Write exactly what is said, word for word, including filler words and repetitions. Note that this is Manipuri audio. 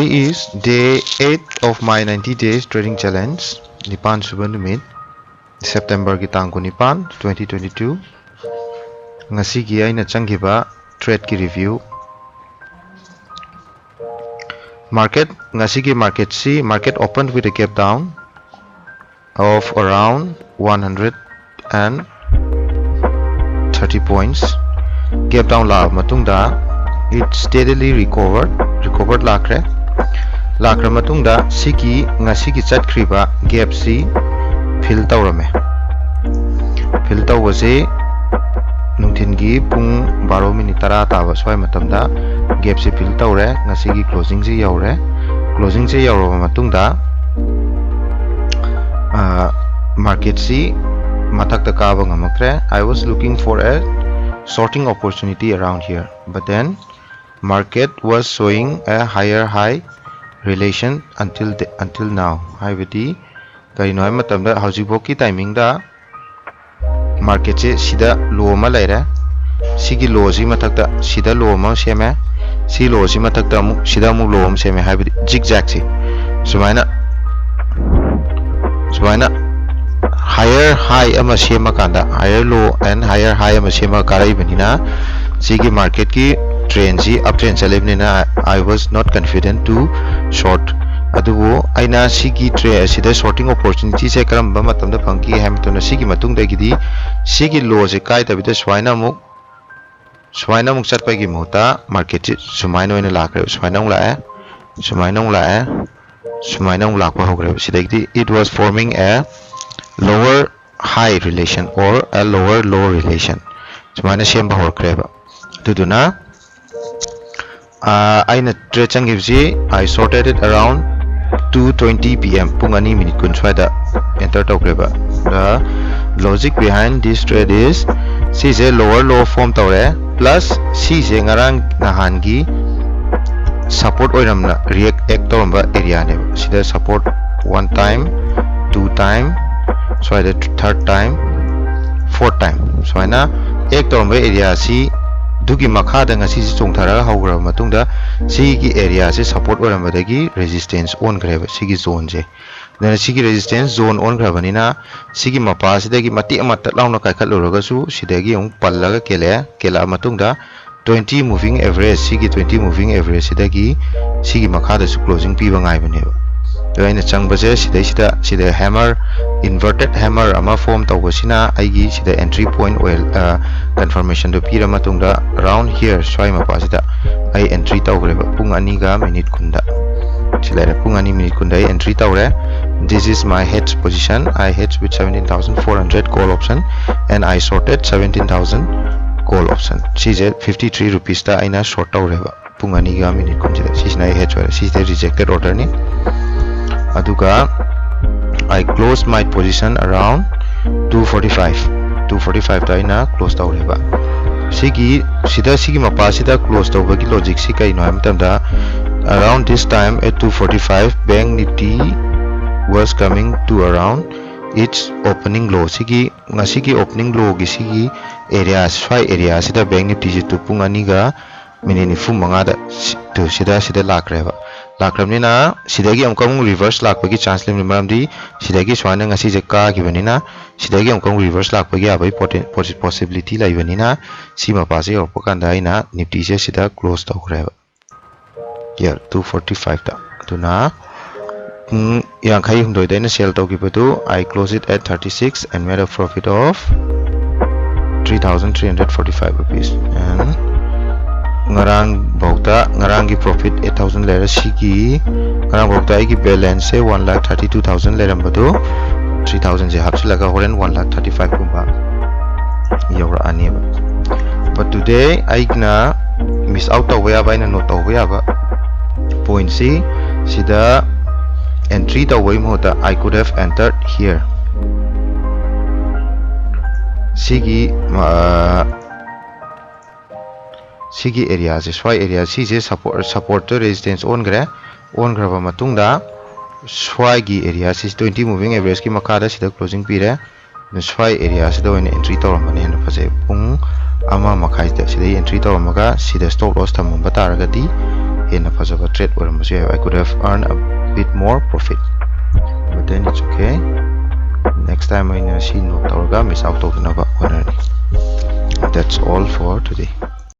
Today is day eight of my ninety days trading challenge. ꯅꯤꯄꯥꯟ ꯁꯨꯕ ꯅꯨꯃꯤꯠ, ꯁꯦꯞꯇꯦꯝꯕꯔꯒꯤ ꯇꯥꯡ ꯀꯨꯟꯅꯤꯄꯥꯟ, twenty twenty-two. ꯉꯁꯤꯒꯤ ꯑꯩꯅ ꯆꯪꯈꯤꯕ trade ꯀꯤ review. Market, ꯉꯁꯤꯒꯤ market ꯁꯤ, market opened with a gap down of around one hundred and thirty points. Gap down ꯂꯥꯛꯑꯕ ꯃꯇꯨꯡꯗ, it steadily recovered, recovered ꯂꯥꯛꯈ꯭ꯔꯦ꯫ ꯂꯥꯛꯈ꯭ꯔ ꯃꯇꯨꯡꯗ, ꯁꯤꯒꯤ ꯉꯁꯤꯒꯤ ꯆꯠꯈ꯭ꯔꯤꯕ gap ꯁꯤ fill ꯇꯧꯔꯝꯃꯦ꯫ Fill ꯇꯧꯕꯁꯤ ꯅꯨꯡꯊꯤꯟꯒꯤ ꯄꯨꯡ ꯕꯥꯔꯣ ꯃꯤꯅꯤꯠ ꯇꯔꯥ ꯇꯥꯕ ꯁ꯭ꯋꯥꯏ ꯃꯇꯝꯗ gap ꯁꯤ fill ꯇꯧꯔꯦ꯫ ꯉꯁꯤꯒꯤ closing ꯁꯤ ꯌꯧꯔꯦ꯫ Closing ꯁꯤ ꯌꯧꯔꯕ ꯃꯇꯨꯡꯗ, ꯑ, market ꯁꯤ ꯃꯊꯛꯇ ꯀꯥꯕ ꯉꯝꯃꯛꯇ꯭ꯔꯦ꯫ I was looking for a shorting opportunity around here, but then market was showing a higher high relation until the, until now. ꯍꯥꯏꯕꯗꯤ ꯀꯔꯤꯅꯣ ꯍꯥꯏꯕ ꯃꯇꯝꯗ, ꯍꯧꯖꯤꯛꯐꯥꯎꯒꯤ timing ꯗ market ꯁꯦ ꯁꯤꯗ low ꯑꯃ ꯂꯩꯔꯦ, ꯁꯤꯒꯤ low ꯁꯤ ꯃꯊꯛꯇ ꯁꯤꯗ low ꯑꯃ ꯁꯦꯝꯃꯦ, ꯁꯤ low ꯁꯤ ꯃꯊꯛꯇ ꯑꯃꯨꯛ ꯁꯤꯗ ꯑꯃꯨꯛ low ꯑꯃ ꯁꯦꯝꯃꯦ, ꯍꯥꯏꯕꯗꯤ zigzag ꯁꯤ ꯁꯨꯃꯥꯏꯅ, ꯁꯨꯃꯥꯏꯅ higher high ꯑꯃ ꯁꯦꯝꯃꯀꯥꯟꯗ, higher low and higher high ꯑꯃ ꯁꯦꯝꯃꯒ ꯀꯥꯔꯛꯏꯕꯅꯤꯅ, ꯁꯤꯒꯤ market ꯀꯤ trend ꯁꯤ uptrend ꯆꯠꯂꯤꯕꯅꯤꯅ, I was not confident to short. ꯑꯗꯨꯕꯨ ꯑꯩꯅ ꯁꯤꯒꯤ trend ꯑꯁꯤꯗ shorting opportunity ꯁꯦ ꯀꯔꯝꯕ ꯃꯇꯝꯗ ꯐꯪꯈꯤ ꯍꯥꯏꯕ ꯃꯇꯝꯗ, ꯁꯤꯒꯤ ꯃꯇꯨꯡꯗꯒꯤꯗꯤ ꯁꯤꯒꯤ low ꯁꯦ ꯀꯥꯏꯗꯕꯤꯗ ꯁꯨꯃꯥꯏꯅ ꯑꯃꯨꯛ, ꯁꯨꯃꯥꯏꯅ ꯑꯃꯨꯛ ꯆꯠꯄꯒꯤ ꯃꯍꯨꯠꯇ market ꯁꯤ ꯁꯨꯃꯥꯏꯅ ꯑꯣꯏꯅ ꯂꯥꯛꯈ꯭ꯔꯦꯕ꯫ ꯁꯨꯃꯥꯏꯅ ꯑꯃꯨꯛ ꯂꯥꯛꯑꯦ, ꯁꯨꯃꯥꯏꯅ ꯑꯃꯨꯛ ꯂꯥꯛꯑꯦ, ꯁꯨꯃꯥꯏꯅ ꯑꯃꯨꯛ ꯂꯥꯛꯄ ꯍꯧꯈ꯭ꯔꯦꯕ꯫ ꯁꯤꯗꯒꯤꯗꯤ it was forming a lower high relation or a lower low relation, ꯁꯨꯃꯥꯏꯅ ꯁꯦꯝꯕ ꯍꯧꯔꯛꯈ꯭ꯔꯦꯕ꯫ ꯑꯗꯨꯗꯨꯅ, ꯑ, ꯑꯩꯅ trade ꯆꯪꯈꯤꯕꯁꯤ, I shorted it around two twenty P M, ꯄꯨꯡ ꯑꯅꯤ ꯃꯤꯅꯤꯠ ꯀꯨꯟ ꯁ꯭ꯋꯥꯏꯗ enter ꯇꯧꯈ꯭ꯔꯦꯕ꯫ The logic behind this trade is, ꯁꯤꯁꯦ lower low form ꯇꯧꯔꯦ, plus ꯁꯤꯁꯦ ꯉꯔꯥꯡ ꯅꯍꯥꯟꯒꯤ support ꯑꯣꯏꯔꯝꯅ react, act ꯇꯧꯔꯝꯕ area ꯅꯦꯕ꯫ ꯁꯤꯗ support one time, two time, ꯁ꯭ꯋꯥꯏꯗ third time, fourth time, ꯁꯨꯃꯥꯏꯅ act ꯇꯧꯔꯝꯕ area ꯑꯁꯤ ꯑꯗꯨꯒꯤ ꯃꯈꯥꯗ ꯉꯁꯤꯁꯦ ꯆꯣꯡꯊꯔꯒ ꯍꯧꯈ꯭ꯔꯕ ꯃꯇꯨꯡꯗ ꯁꯤꯒꯤ ꯑꯦꯔꯤꯌꯥꯁꯦ ꯁꯞꯄꯣꯔꯠ ꯑꯣꯏꯔꯝꯕꯗꯒꯤ ꯔꯦꯖꯤꯁꯇꯦꯟꯁ ꯑꯣꯟꯈ꯭ꯔꯦꯕ ꯁꯤꯒꯤ ꯖꯣꯟꯁꯦ꯫ ꯑꯗꯨꯅ ꯁꯤꯒꯤ ꯔꯦꯖꯤꯁꯇꯦꯟꯁ ꯖꯣꯟ ꯑꯣꯟꯈ꯭ꯔꯕꯅꯤꯅ ꯁꯤꯒꯤ ꯃꯄꯥꯁꯤꯗꯒꯤ ꯃꯇꯦꯛ ꯑꯃ ꯇꯠ ꯂꯥꯎꯅ ꯀꯥꯏꯈꯠꯂꯨꯔꯒꯁꯨ ꯁꯤꯗꯒꯤ ꯑꯃꯨꯛ ꯄꯜꯂꯒ ꯀꯦꯜꯂꯛꯑꯦ꯫ ꯀꯦꯜꯂꯛꯑ ꯃꯇꯨꯡꯗ twenty moving average, ꯁꯤꯒꯤ twenty moving average ꯁꯤꯗꯒꯤ ꯁꯤꯒꯤ ꯃꯈꯥꯗꯁꯨ ꯀ꯭ꯂꯣꯖꯤꯡ ꯄꯤꯕ ꯉꯥꯏꯕꯅꯦꯕ꯫ ꯑꯗꯣ ꯑꯩꯅ ꯆꯪꯕꯁꯦ ꯁꯤꯗꯩꯁꯤꯗ, ꯁꯤꯗ ꯍꯦꯃꯔ, ꯏꯟꯚꯔꯇꯦꯠ ꯍꯦꯃꯔ ꯑꯃ ꯐꯣꯝ ꯇꯧꯕꯁꯤꯅ ꯑꯩꯒꯤ ꯁꯤꯗ ꯑꯦꯟꯇ꯭ꯔꯤ ꯄꯣꯏꯟꯠ ꯑꯣꯏ, ꯀꯟꯐꯔꯃꯦꯁꯟꯗꯣ ꯄꯤꯔ ꯃꯇꯨꯡꯗ, around here, ꯁ꯭ꯋꯥꯏ ꯃꯄꯥꯁꯤꯗ ꯑꯩ ꯑꯦꯟꯇ꯭ꯔꯤ ꯇꯧꯈ꯭ꯔꯦꯕ ꯄꯨꯡ ꯑꯅꯤꯒ ꯃꯤꯅꯤꯠ ꯀꯨꯟꯗ꯫ ꯁꯤ ꯂꯩꯔꯦ, ꯄꯨꯡ ꯑꯅꯤ ꯃꯤꯅꯤꯠ ꯀꯨꯟꯗ ꯑꯩ ꯑꯦꯟꯇ꯭ꯔꯤ ꯇꯧꯔꯦ꯫ This is my hedge position, I hedge with seventeen thousand four hundred call option and I shorted seventeen thousand call option. ꯁꯤꯁꯦ fifty three rupeesꯇ ꯑꯩꯅ ꯁꯣꯔꯠ ꯇꯧꯔꯦꯕ ꯄꯨꯡ ꯑꯅꯤꯒ ꯃꯤꯅꯤꯠ ꯀꯨꯟꯁꯤꯗ꯫ ꯁꯤꯁꯤꯅ ꯑꯩ ꯍꯦꯗ ꯑꯣꯏꯔꯦ꯫ ꯁꯤꯁꯤꯗ ꯔꯤꯖꯦꯛꯇꯦꯠ ꯑꯣꯔꯗꯔꯅꯤ꯫ ꯑꯗꯨꯒ I close my position around two forty five, two forty fiveꯇ ꯑꯩꯅ ꯀ꯭ꯂꯣꯖ ꯇꯧꯔꯦꯕ꯫ ꯁꯤꯒꯤ, ꯁꯤꯗ, ꯁꯤꯒꯤ ꯃꯄꯥꯁꯤꯗ ꯀ꯭ꯂꯣꯖ ꯇꯧꯕꯒꯤ ꯂꯣꯖꯤꯛꯁꯤ ꯀꯩꯅꯣ ꯍꯥꯏꯕ ꯃꯇꯝꯗ, around this time at two forty five, Bank Nifty was coming to around its opening low꯫ ꯁꯤꯒꯤ ꯉꯁꯤꯒꯤ ꯑꯣꯄꯅꯤꯡ ꯂꯣꯒꯤ ꯁꯤꯒꯤ ꯑꯦꯔꯤꯌꯥ, ꯁ꯭ꯋꯥꯏ ꯑꯦꯔꯤꯌꯥꯁꯤꯗ ꯕꯦꯡ ꯅꯤꯐꯇꯤꯁꯤ ꯇꯨ ꯄꯨꯡ ꯑꯅꯤꯒ ꯃꯤꯅꯤꯠ ꯅꯤꯐꯨ ꯃꯉꯥꯗ ꯁꯤ-, ꯇꯨ ꯁꯤꯗ, ꯁꯤꯗ ꯂꯥꯛꯈ꯭ꯔꯦꯕ꯫ ꯂꯥꯛꯈ꯭ꯔꯕꯅꯤꯅ ꯁꯤꯗꯒꯤ ꯑꯃꯨꯛꯀ ꯑꯃꯨꯛ ꯔꯤꯚꯔꯁ ꯂꯥꯛꯄꯒꯤ ꯆꯥꯟꯁ ꯂꯩꯕꯅꯤ, ꯃꯔꯝꯗꯤ ꯁꯤꯗꯒꯤ ꯁꯨꯃꯥꯏꯅ ꯉꯁꯤꯁꯦ ꯀꯥꯈꯤꯕꯅꯤꯅ ꯁꯤꯗꯒꯤ ꯑꯃꯨꯛꯀ ꯑꯃꯨꯛ ꯔꯤꯚꯔꯁ ꯂꯥꯛꯄꯒꯤ ꯌꯥꯕꯒꯤ ꯄꯣꯇꯦꯟ-, ꯄꯣꯁꯤ-, ꯄꯣꯁꯤꯕꯤꯂꯤꯇꯤ ꯂꯩꯕꯅꯤꯅ ꯁꯤ ꯃꯄꯥꯁꯦ ꯌꯧꯔꯛꯄ ꯀꯥꯟꯗ ꯑꯩꯅ ꯅꯤꯐꯇꯤꯁꯦ ꯁꯤꯗ ꯀ꯭ꯂꯣꯖ ꯇꯧꯈ꯭ꯔꯦꯕ꯫ Here, two forty fiveꯇ꯫ ꯑꯗꯨꯅ ꯄꯨꯡ ꯌꯥꯡꯈꯩ ꯍꯨꯝꯗꯣꯏꯗ ꯑꯩꯅ ꯁꯦꯜ ꯇꯧꯈꯤꯕꯗꯨ, I close it at thirty six and made a profit of three thousand three hundred forty five rupees. And ꯉꯔꯥꯡ ꯐꯥꯎꯗ, ꯉꯔꯥꯡꯒꯤ ꯄ꯭ꯔꯣꯐꯤꯠ eight thousand ꯂꯩꯔꯦ꯫ ꯁꯤꯒꯤ ꯉꯔꯥꯡ ꯐꯥꯎꯗ ꯑꯩꯒꯤ ꯕꯦꯂꯦꯟꯁꯁꯦ one lakh thirty two thousand ꯂꯩꯔꯝꯕꯗꯨ three thousandꯁꯦ ꯍꯥꯞꯆꯤꯜꯂꯒ ꯍꯣꯔꯦꯟ one lakh thirty five ꯀꯨꯝꯕ ꯌꯧꯔꯛꯑꯅꯦꯕ꯫ But today ꯑꯩꯅ miss out ꯇꯧꯕ ꯌꯥꯕ, ꯑꯩꯅ ꯅꯣꯠ ꯇꯧꯕ ꯌꯥꯕ ꯄꯣꯏꯟꯠꯁꯤ, ꯁꯤꯗ ꯑꯦꯟꯇ꯭ꯔꯤ ꯇꯧꯕꯒꯤ ꯃꯍꯨꯠꯇ I could have entered here꯫ ꯁꯤꯒꯤ, ꯑ, ꯁꯤꯒꯤ ꯑꯦꯔꯤꯌꯥꯁꯦ, ꯁ꯭ꯋꯥꯏ ꯑꯦꯔꯤꯌꯥ, ꯁꯤꯁꯦ ꯁꯄꯣꯔꯠ, ꯁꯄꯣꯔꯠꯇ ꯔꯦꯖꯤꯁꯇꯦꯟꯁ ꯑꯣꯟꯈ꯭ꯔꯦ꯫ ꯑꯣꯟꯈ꯭ꯔꯕ ꯃꯇꯨꯡꯗ ꯁ꯭ꯋꯥꯏꯒꯤ ꯑꯦꯔꯤꯌꯥꯁꯤ twenty moving averageꯀꯤ ꯃꯈꯥꯗ ꯁꯤꯗ ꯀ꯭ꯂꯣꯖꯤꯡ ꯄꯤꯔꯦ꯫ ꯑꯗꯨ ꯁ꯭ꯋꯥꯏ ꯑꯦꯔꯤꯌꯥꯁꯤꯗ ꯑꯣꯏꯅ ꯑꯦꯟꯇ꯭ꯔꯤ ꯇꯧꯔꯝꯕꯅ ꯍꯦꯟꯅ ꯐꯖꯩ꯫ ꯄꯨꯡ ꯑꯃ ꯃꯈꯥꯏꯗ ꯁꯤꯗꯩ entry ꯇꯧꯔꯝꯃꯒ ꯁꯤꯗ stop loss ꯊꯝꯃꯝꯕ ꯇꯥꯔꯒꯗꯤ ꯍꯦꯟꯅ ꯐꯖꯕ trade ꯑꯣꯏꯔꯝꯕꯁꯨ ꯌꯥꯏ. I could have earned a bit more profit, but then it's okay. Next time ꯑꯩꯅ ꯁꯤ note ꯇꯧꯔꯒ miss out ꯇꯧꯗꯅꯕ ꯍꯣꯠꯅꯔꯅꯤ. That's all for today.